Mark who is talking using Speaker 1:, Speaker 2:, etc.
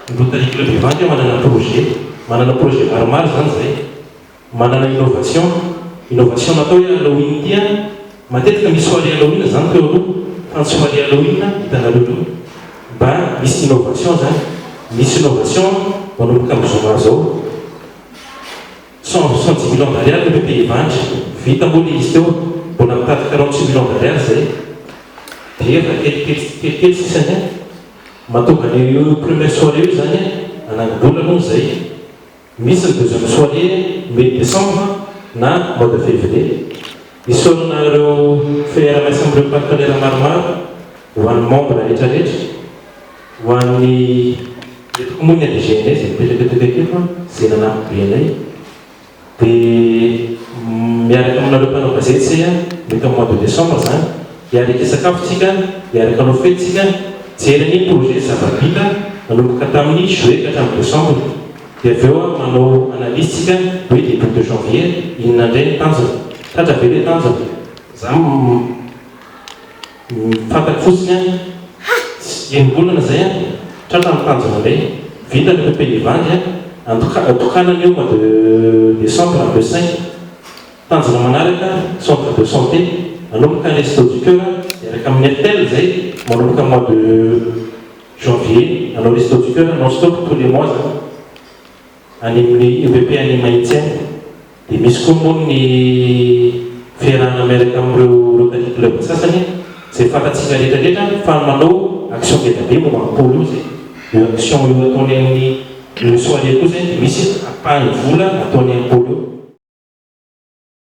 Speaker 1: Ny Rotary Club Ivandy manana projet, manana projet maromaro izany izay. Manana innovation, innovation natao hoe Halloween ity an, matetika misy soirée Halloween izany teo aloha, fa ny soirée Halloween hitanareo ireo, mba misy innovation izany, misy innovation manomboka amin'ny zoma izao. 170 millions d'ariary ny EPP Ivandry, vita moa ilay izy teo, mbola mitady 46 millions d'ariary izay, dia efa kelikely kelikely sisa ny mahatonga an'io première soirée io izany hanangom-bola aloha izay. Misy ny deuxième soirée mety décembre na mois de février. Isaorana ireo fiaraha-miasa amin'ireo partenaires maromaro, ho an'ny membre rehetra rehetra, ho an'ny eto koa moa ny ADGNS izay mipetraka eto akaiky eto izay nanampy be anay. Dia miaraka aminareo mpanao gazety izay mety amin'ny mois de décembre izany, hiaraka hisakafo tsika, hiaraka hanao fety tsika, hijery ny projet zava-bita nanomboka tamin'ny juillet ka hatramin'ny décembre. Dia avy eo manao analyse tsika hoe début de janvier inona indray ny tanjona. Tratra ve ilay tanjona? Za fantako fotsiny an, enim-bolana izay an, tratra ny tanjona indray. Vita ny EPP Ivandry an, tokanana io mois de décembre le 5. Tanjona manaraka, centre de santé, manomboka ny Resto du Coeur miaraka amin'ny Airtel izay manomboka mois de janvier, hanao Resto du Coeur non stop tous les mois zany any amin'ny EPP any Mahitsy any. Dia misy koa moa ny fiarahana miaraka amin'ireo Rotary Club sasany izay fantatsika rehetra rehetra fa manao action ngeda be momba ny polo io izay. Io action io ataony amin'ny io soirée koa izay dia misy ampahany vola ataony amin'ny polo io.